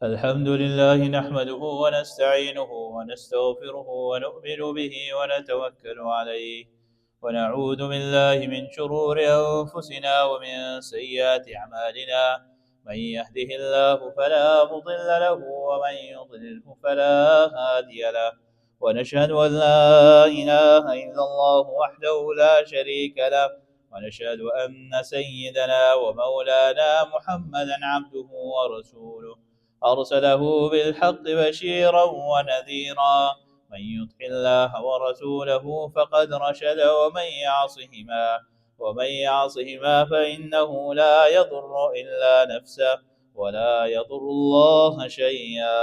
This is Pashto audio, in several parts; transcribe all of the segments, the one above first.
الحمد لله نحمده ونستعينه ونستغفره ونؤمن به ونتوكل عليه ونعوذ بالله من شرور أنفسنا ومن سيئات أعمالنا. من يهده الله فلا مضل له ومن يضلله فلا هادي له. ونشهد أن لا إله إلا الله وحده لا شريك له، ونشهد أن سيدنا ومولانا محمدا عبده ورسوله، أرسله بالحق بشيرا ونذيرا. من يطع الله ورسوله فقد رشد، ومن يعصهما فإنه لا يضر إلا نفسه ولا يضر الله شيئا.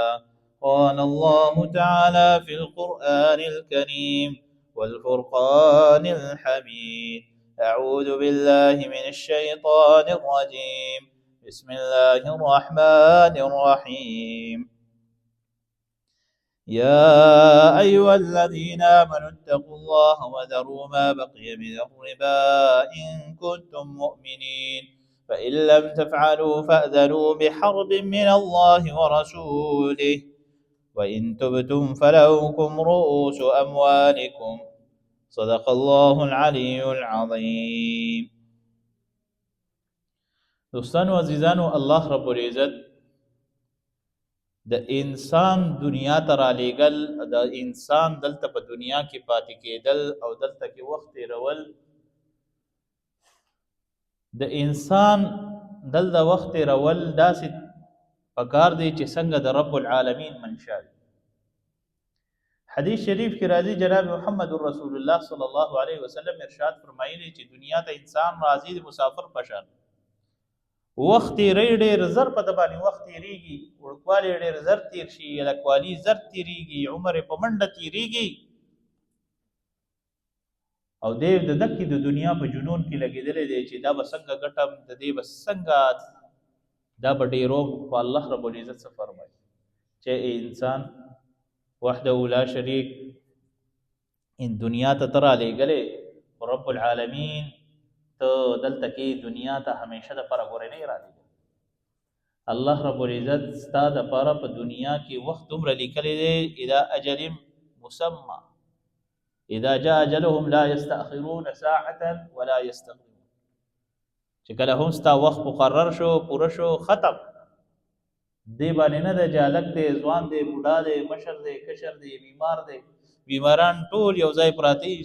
قال الله تعالى في القرآن الكريم والفرقان الحميد: أعوذ بالله من الشيطان الرجيم، بسم الله الرحمن الرحيم. يا أيها الذين آمنوا اتقوا الله وذروا ما بقي من الربا إن كنتم مؤمنين، فإن لم تفعلوا فأذنوا بحرب من الله ورسوله، وإن تبتم فلكم رؤوس أموالكم. صدق الله العلي العظيم. دوستانو عزیزانو، الله رب العزت د انسان دنیا ته رالیږل، د انسان دلته په دنیا کې پاتې کېدل او دلته کې وخت تېرول، د انسان دلته وخت تېرول داسې پکار دی چې څنګه د رب العالمین منشا وي. حدیث شریف کې راځي، جناب محمد رسول الله صلی الله علیه وسلم ارشاد فرمایلی چې دنیا ته انسان راځي د مسافر په شان، وخت تېری ډېر زر په ده باندې وخت تېرېږي، وړوکوالی ډېر زر تېر شي، هلکوالي زر تېرېږي، عمر یې په منډه تېرېږي، او دی د دکې د دنیا په جنون کې لګېدلی دی چې دا به څنګه ګټم، د دې به څنګه دا به ډېروم. خو الله رب العزت څه فرمایي چې ای انسان، وحده لا شریک ان دنیا ته ته رالیږلی، رب العالمین ته دلته کې دنیا ته همیشه دپاره ګورې نه یې رالیږلی. الله رب العزت ستا دپاره په دنیا کې وخت دومره لیکلی دی، الی اجل مسمى، اذا جاء اجلهم لا يستأخرون ساعة ولا يستقدمون. چې کله هم ستا وخت مقرر شو، پوره شو، ختم، دی باندې نه دی چې هلک دی، ځوان دی، بوډا دی، مشر دی، کشر دی، بیمار دی. بیماران ټول یو ځای پراته دي،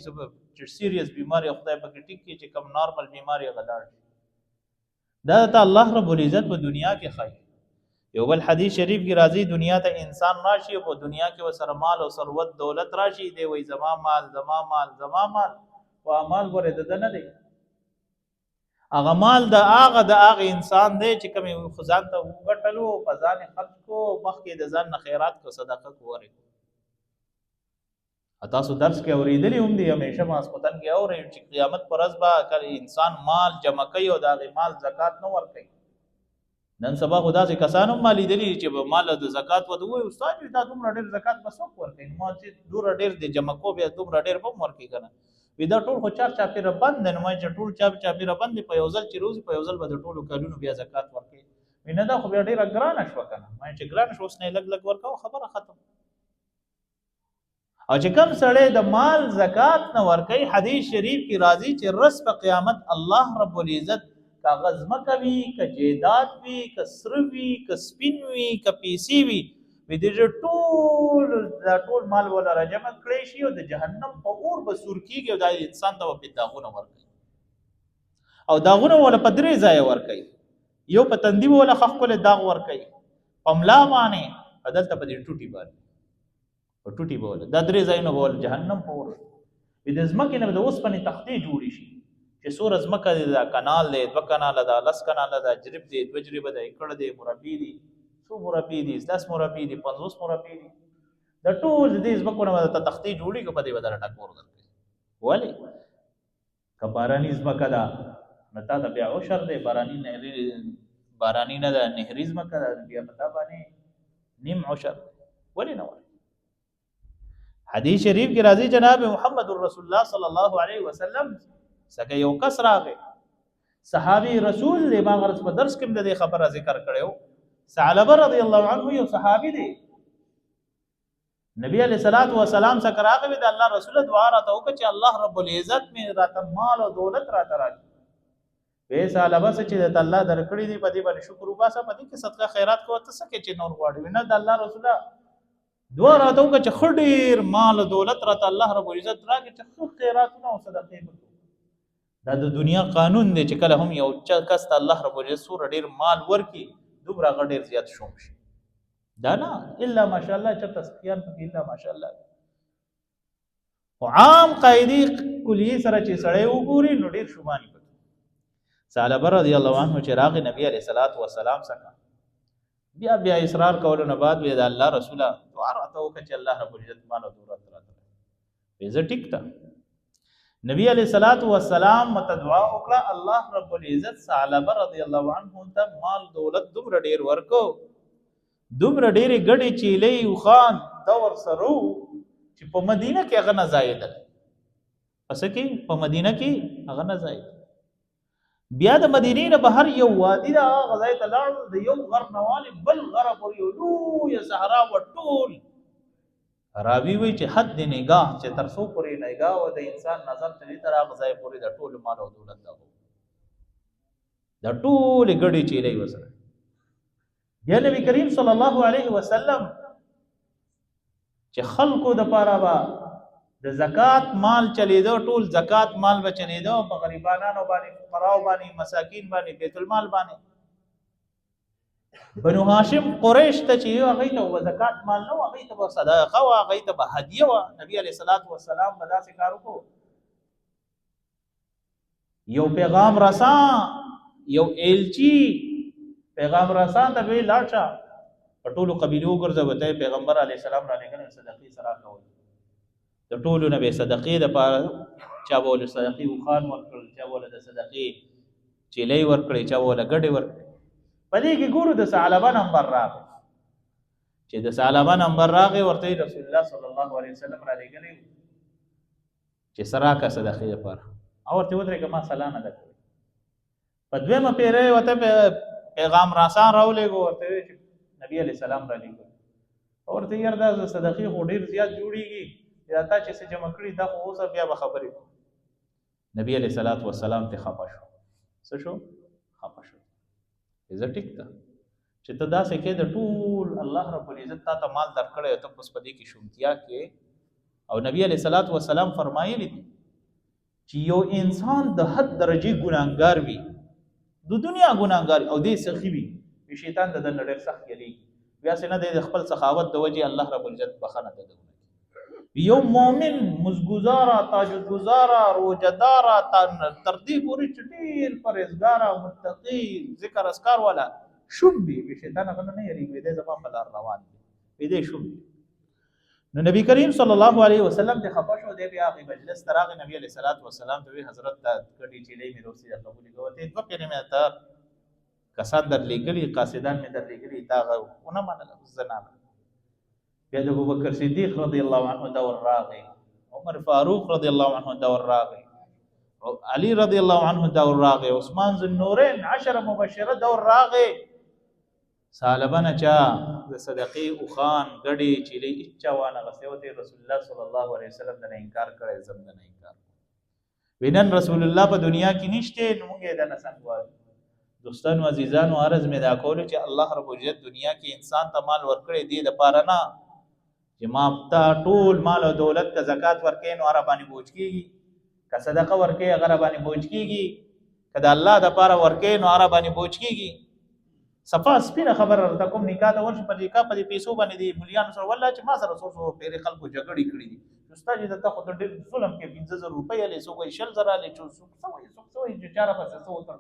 چې سیریس بیمار یې خدای پکې ټیک کړي، چې کوم نارمل بیمار یې هغه لاړ شي. دا ته الله رب العزت په دنیا کې ښایي. یو بل حدیث شریف کې راځي، دنیا ته انسان راشي او په دنیا کې ورسره مال او ثروت دولت راشي، دی وایي زما مال، زما مال، زما مال، خو هغه مال ګورې د ده نه دی، هغه مال د هغه د هغه انسان دی چې کوم یې خو ځان ته وګټلو، په ځان یې خرڅ کړو، مخکې د ځان نه خیرات کړو، صدقه کړو، ورکړو. تاسو درس کې اورېدلي هم دي، همیشه ماسخوتن کې اورئ چې قیامت پر ورځ به کله انسان مال جمع کوي او د هغې مال زکات نه ورکوي. نن سبا خو داسې کسان هم ما لیدلي چې به مال د زکات ورته ووایي، استاد جي دا دومره ډېر زکات به څوک ورکوي؟ نو ما چې دومره ډېر دی جمع کو، بیا دومره ډېر به هم ورکوي که نه؟ وي دا ټول خو چار چاپېره بند دی. نو ما چې ټول چار چاپېره بند دی، په یو ځل چې روزي په یو ځل به د ټولو کلونو بیا زکات ورکوي. وي نه دا خو بیا ډېره ګرانه شوه که نه؟ ما چې ګرانه شوه، اوس نه یې لږ لږ ورکوه، خبره ختم. او چې کم سړی د مال زکات نه ورکوي، حدیث شریف کې راځي چې رس په قیامت الله رب العزت که هغه ځمکه وي، که جیداد وي، که سره وي، که سپین وي، که پیسې وي، وي د دې ټول دا ټول مال ولا راجمع کړی شي او د جهنم په اور به سور کېږي او دا انسان ته به پرې داغونه ورکوي. او داغونه ولا په درې ځایه ورکوي، یو په تندي به ولا ښه ښکلی داغ ورکوي، په ملا باندې، او دلته په دې ټوټي باندې، په ټوټي به ولا دا درې ځایونه به ولا جهنم په اور وي. د ځمکې نه به د اوسپنې تختې جوړې شي چې څومره ځمکه دی، دا کنال دی، دوه کناله ده، لس کناله ده، جریب دی، دوه جریبه ده، ایکړ دی، مربع دی، څو مربع دي، لس مربع دي، 50 مربع دي، دا ټول د دې ځمکو نه به درته تختې جوړېږي، په دې به درته ټکور درکوي. ولې؟ که باراني ځمکه ده نو تا ته بیا عشر دی، باراني نهري، باراني نه ده، نهري ځمکه ده، بیا په تا باندې نیم عشر دی. ولې نه ورکوي؟ حدیث شریف کې راځي جناب محمد رسول الله صلی الله علیه وسلم څخه یو کس راغی، صحابي رسول دی، ما غرض په درس کې د دې خبره ذکر کړو ثعلبه رضی الله عنه یو صحابي دی. نبی علیہ الصلوۃ والسلام څخه راغلی، د الله رسول دعا راته وکړه چې الله رب العزت می راته مال او دولت راته راکړي. وې ثعلبه، څه چې د الله درکړي دي په دې باندې شکر وباسه، په دې کې صدقه خیرات کوه، ته څه کې چې نور غواړي؟ نه، د الله رسول دعا راته وکړه چې ښه ډېر مال او دولت راته الله رب العزت راکړي چې ښه خیراتونه او صدقې وکړو. دا د دنیا قانون دی چې کله هم یو چا کس ته الله رب العزت څومره ډېر مال ورکړي، دومره هغه ډېر زیات شوم شي. دا نه الا ماشاءالله، چرته سپیان پکې الا ماشاءالله، خو عام قاعدې کلیې سره چې سړی وګوري نو ډېر شومانی پکې. ثعلبه رضی الله عنه چې راغی نبی علیه الصلاة والسلام څخه، بیا بیا اصرار کولو نه بعد وی د الله رسوله دعا راته وکړه چې الله رب العزت مال او دولت راته. زه ټیک ته نبی علیہ الصلوۃ والسلام متدعا وکړه، الله رب العزت ثعلبه رضی الله عنه ته مال دولت دومره ډیر ورکو، دومره ډېرې ګډې چیلې او خان دا ورسره چې په مدینه کې هغه نه ځایېدل. پس کې په مدینه کې هغه نه ځایېدل. بیا د مدینې نه بهر یو وادي ده، هغه ځای ته لاړ، د یو غر نه والې بل غره پورې یو لویه صحرا وه. ټول راوي وایي چې حد نگاه چې تر څو پورې نگاه و د انسان نظر چې تر هغه ځای پورې د ټولو مال او دولت دغه د ټولې ګډې چیلې وسره. بیا نبی کریم صلی الله علیه وسلم چې خلکو د پاره به د زکات مال چلیدو، ټول زکات مال به چلیدو په غریبانو باندې، فقراو باندې، مساکین باندې، بیت المال باندې. بنو هاشم قریش ته چې یو هغه ته زکات مال نه، هغه ته به صدقه او هغه ته به هدیه و. نبی علیہ الصلوۃ والسلام به داسې کار وکړو، یو پیغام رسان، یو ایلچی پیغام رسان ته وی لاړ شه په ټولو قبیلو ګرځه، وته پیغمبر علی السلام را لېږل صدقې سره کول. د ټولو نه به صدقې د پاره چا به ول صدقې وخان ورکړل، چا به ول د صدقې چیلې ورکړې، چا به ول ګډې ورکړې. په دې کې ګورو د ثعلبه نمبر راغی. چې د ثعلبه نمبر راغی، ورته رسول الله صلی الله علیه وسلم را لېږلی چې سراکه صدقې لپاره، او ورته ودرېږه، ما سلا نه ده کړې. په دویمه پیرۍ ورته پیغام راسان راولېږو، ورته ویې چې نبي علیه السلام رالیږو، ورته یار دا صدقې خو ډېر زیات جوړېږي، دا تا چې څه جمع کړي دا خو اوسه، بیا به خبرې کوو. نبی علیه الصلاة والسلام ته خفه شو. څه شو؟ خفه شو. زه ټیک ده چې ته داسې کې د ټول الله رب العزت تا ته مال درکړی، ته اوس په دې کې شومتیا کې. او نبی علیه الصلاة والسلام فرمایلی دي چې یو انسان د حد درجه ګناهګار وي، د دنیا ګناهګار، او دې سخي وي، شیطان د دنه ډېر سخت یریږي. بیا سه نه د خپل سخاوت د وجې الله رب العزت بخنه ده. یو مؤمن مزګزارا، تاجدګزارا، روزهدارا، تر دې پورې چې ډېر پرهېزګاره، متقي، ذکر اذکار والا شوم وي، شیطان هغه نه یریږي، دی زما په لار روان دی، دی شوم وي. نو نبی کریم صلی الله علیه وسلم ته خفه شو. دی بیا هغې مجلس ته راغی، نبی علیه الصلاة والسلام ته وی حضرت دا ګډې چیلۍ مې روسي د قبولې کوه، ته دوه پیرې مې ته کسان در لېږلي، قاصدان مې در لېږلي، تا هغه ونه منله، زه نه. بیا د ابوبکر صدیق رضی الله عنه دور راغی، عمر فاروق رضی الله عنه دور راغی، علی رضی الله عنه دور راغی، عثمان ذو النورین عشر مبشره دور راغی. ثعلبه نه چا د صدقې اوښان، ګډې چیلې هیچا وانه غستې، وته رسول الله صلی الله علیه وسلم د نه انکار کړی، زم د نه انکار وینن رسول الله په دنیا کې نشته، نو موږ یې د نه څنګه وایو؟ دوستانو، عزیزانو، عرض مې دا کولو چې الله رب العزت دنیا کې انسان ته مال ورکړی دی د پاره نه چې ما ته ټول مال او دولت که زکات ورکې نو هغه باندې بوج کیږي، که صدقه ورکې هغه باندې بوج کیږي، که د الله د پاره ورکې نو هغه باندې بوج کیږي. صفا سپینه خبره راته کوم، نکاح ته ورشي، په نکاح په دې پیسو باندې دي مليانو سره والله چې ما سره څو څو پیرې خلکو جګړې کړې دي. استاد دې ته خو ډېر ظلم کې 5000 روپۍ لې، څوک وایي 20,000 لې، څوک څه وایي، څوک څه وایي، چې چاره پسې څه وکړ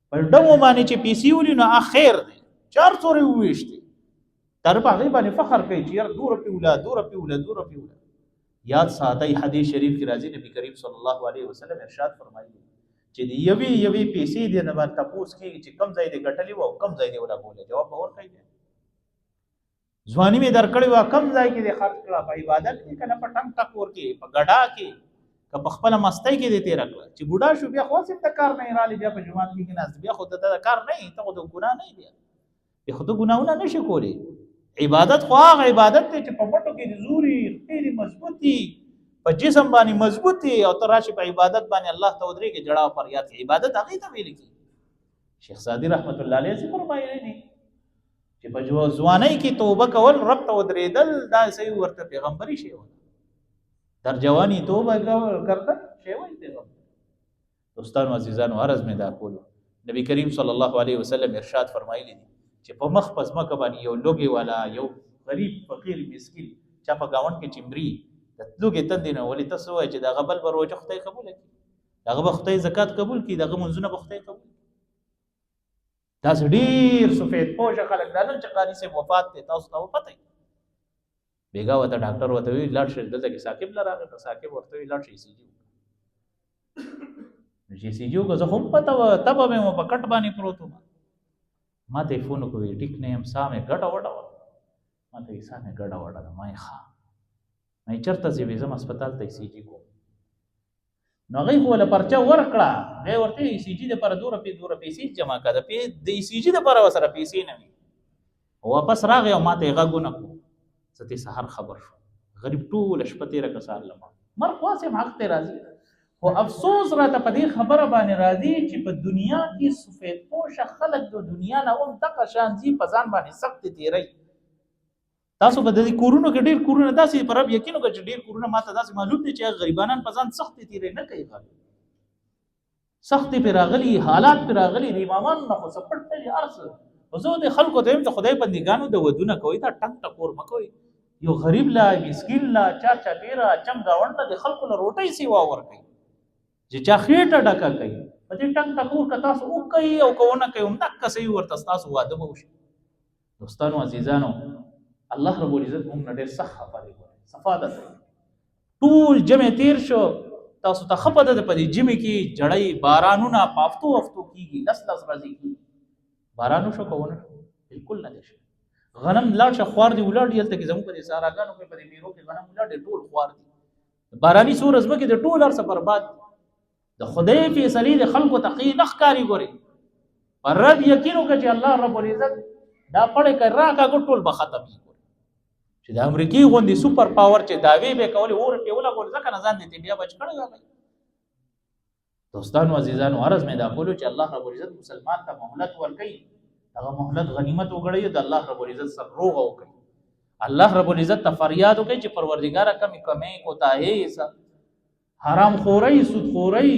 په ډمو باندې چې پیسې ولي نو اخر دی چار څورې وویشتې، تر په هغې باندې فخر کوي چې یار دوره پیوله، دوره پیوله، دوره پیوله. یاد ساتئ، حدیث شریف کې راځي، نبی کریم صلی الله علیه وسلم ارشاد فرمایي چې د یوې یوې پیسې دې نه باندې تپوس کېږي چې کم ځای دې ګټلې وه او کم ځای دې ولګولې، جواب به ورکوي. ځواني مې درکړې وه، کم ځای کې دې خرج کړه؟ په عبادت کې که نه په ټنګ ټکور کې، په ګډا کې که په خپله مستۍ کې دې تېره کړه؟ چې بوډا شو بیا خو هسې هم د کار نه رالی، بیا په جومات کې کېناست، بیا خو د کار نه، ته خو د ګناه نه، بیا خو ته ګناهونه نشي کولی. عبادت خو هغه عبادت دی چې په مټو کې دې زوري، خپې دې مضبوطي، په جسم باندې مضبوطي، او ته راشي په عبادت باندې الله ته ودرېږي، ژړا او فریاد کوي. عبادت هغې ته ویل کېږي. شیخ سعدي رحمت الله علیه څه فرمایلی دي چې په ځوانۍ کې توبه کول، رب ته ودرېدل، دا صحیح ورته پیغمبري شی وه. در جوانی توبه کرده شی وایي پیغمبر. دوستانو عزیزانو، عرض مې دا کولو، نبی کریم صلی الله علیه وسلم ارشاد فرمایلی دي چې په مخ په ځمکه باندې یو لوګي والا، یو غریب فقیر مسکین چا په ګاونډ کې چې مري د لوګي تندې نه، ولې تاسو وایئ چې د هغه بل به روژه خدای قبوله کړي، د هغه به خدای زکات قبول کړي، د هغه مونځونه به خدای قبول کړي؟ داسې ډېر سفید پوشه خلک، دا نن چې قاري صاحب وفات دی، تاسو ته پته وي، بېګا ورته ډاکټر ورته ویل لاړ شئ، دلته کې ثاقب له راغی، په ثاقب ورته ویل لاړ شئ ای سي جي وکړه. نو چې ای سي جي وکړه، زه خو هم پته وه، تبه مې وه، په کټ باندې پروت وم. ما ته یې فون وکړ، ویل ټیک نه یم، ساه مې ګډه وډه وه. ما ته یې ساه مې ګډه وډه ده. ما یې ښه، ما یې چېرته ځې؟ ویې ځم هسپتال ته، ای سي جي کوم. نو هغوی خو له پرچه ورکړه، دی ورته ای سي جي دپاره دومره پیسې جمع کړه، د ای سي جي دپاره ورسره پیسې نه وي. واپس راغی او ما ته یې غږ ونه کړو، زه ترې سهار خبر شوم. غریب ټوله شپه تېره کړه، سهار له مرګ خو هسې هم حق دی راځي، خو افسوس راته په دې خبره باندې راځي چې په دنیا کې سفید پوشه خلک د دنیا نه هم دغه شان ځي، په ځان باندې سختې تېروي. تاسو په دې کورونو کې ډېر کورونه داسې، په رب یقین وکړه چې ډېر کورونه ماته داسې معلوم دي چې غریبانان په ځان سختې تېرې نه کوي، سختې پرې راغلي، حالات پرې راغلي، د امامانو نه خو څه پټ نه دي هر څه. خو زه دې خلکو ته وایم چې خدای بندګانو د ودونه کوئ، دا ټنګ ټکور مه کوئ. یو غریب له، مسکین له، چار چاپېره چم ګاونډ له د خلکو له روټۍ سیوا ورکوي چې چا خېټه ډکه کوي. په دې ټنګ ټکور که تاسو وکئ او که ونه کوئ، همدقه صحیح ورته ستاسو واده به وشي. دوستانو عزیزانو، الله رب العزت موږ نه ډېر سخت خفه دی. ګورئ صفا ده، ټول جمع تیر شو، تاسو ته ښه پته ده په دې جمع کې جړۍ بارانونه په هفتو هفتو کېږي، لس لس ورځې کېږي. باران وشو که ونه شو؟ بالکل نه دی شوی. غنم لاړ شه، خوار دي ولاړ دي، هلته کې زموږ په دې صحراګانو کې په دې میرو کې غنم ولاړ دي، ټول خوار دي. باراني څو ورځ مخکې د ټول هر څه برباد دي. د خدای فیصلې د خلکو ته ښې نه ښکاري. ګورې پر رب یقین وکړه چې الله رب العزت دا پړی که راکاږو ټول به ختم وي. چې د امریکې غوندې سپر پاور چې دعوې به یې کولې، اور یې پرې ولګول، ځکه نه ځان دې بیا بچ کړی هغوی. دوستانو عزیزانو، عرض مې دا کولو چې الله رب العزت مسلمان ته مهلت ورکوي، هغه مهلت غنیمت وګڼئ، د الله رب العزت سره روغه وکړئ، الله رب العزت ته فریاد وکړئ چې پروردګاره کمې کمې کوتاهې، حرام خورۍ، سود خورۍ،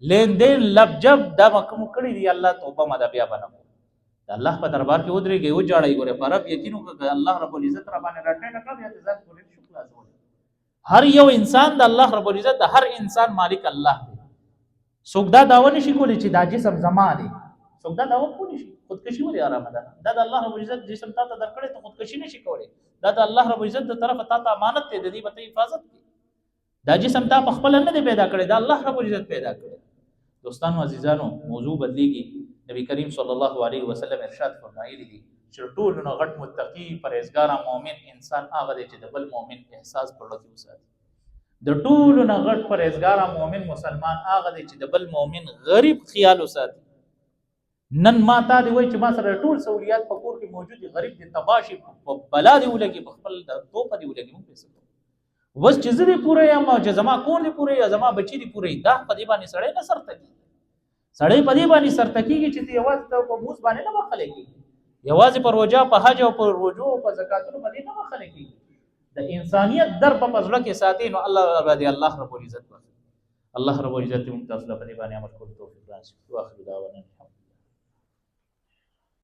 لین دین، لب جب دا ما کوم کړي دي، الله توبه ما ده بیا به نه کوم. د الله په دربار کې ودرېږئ، وژاړئ. ګورئ په رب یقین وکړه، الله رب العزت را باندې راټیټه کړه، بیا ځان پورې نشو خلاصولی. هر یو انسان د الله رب العزت، د هر انسان مالک الله دی. څوک دا دعوه نشي کولی چې دا جسم زما دی، څوک دا دعوه کولی شي؟ خودکشي ولې حرامه ده؟ دا د الله رب العزت جسم تا ته درکړی، ته خودکشي نشي کولی. دا د الله رب العزت د طرفه تا ته امانت دی، د دې به ته حفاظت کوې. دا جسم تا په خپله نه دی پیدا کړی، دا الله رب العزت پیدا کړی. دوستانو عزیزانو، موضوع بدلیږي. نبی کریم صلی الله علیه وسلم ارشاد فرمایلی دي چې ټولو نه غټ متقي پرهېزګاره مؤمن انسان هغه دی چې د بل مؤمن احساس په زړه کې وساتي. د ټولو نه غټ پرهېزګاره مؤمن مسلمان هغه دی چې د بل مؤمن غریب خیال وساتي. نن ما تا دی وایي چې ما سره ټول سهولیات په کور کې موجود دي، غریب دې تباه شي، په بلا دې ولګي، په خپل توپه دې ولګي، موږ پرې څه کوو؟ بس چې زه دې پوره یم او چې زما کور دې پوره یا زما بچي دې پوره، دا په دې باندې سړی نه سرته کېږي. سړی په دې باندې سرته کېږي چې ته یوازې ته په موز باندې نه بخښلی کېږي، یوازې په روژه، په حج او په روژو او په زکاتونو باندې نه بخښلی کېږي. د انسانیت در په زړه کې ساتي، نو الله به دې الله رب العزت بخښي. الله رب العزت موږ تاسو له په دې باندې عمل کولو توفیق راکړي. واخر دعوانا الحمد.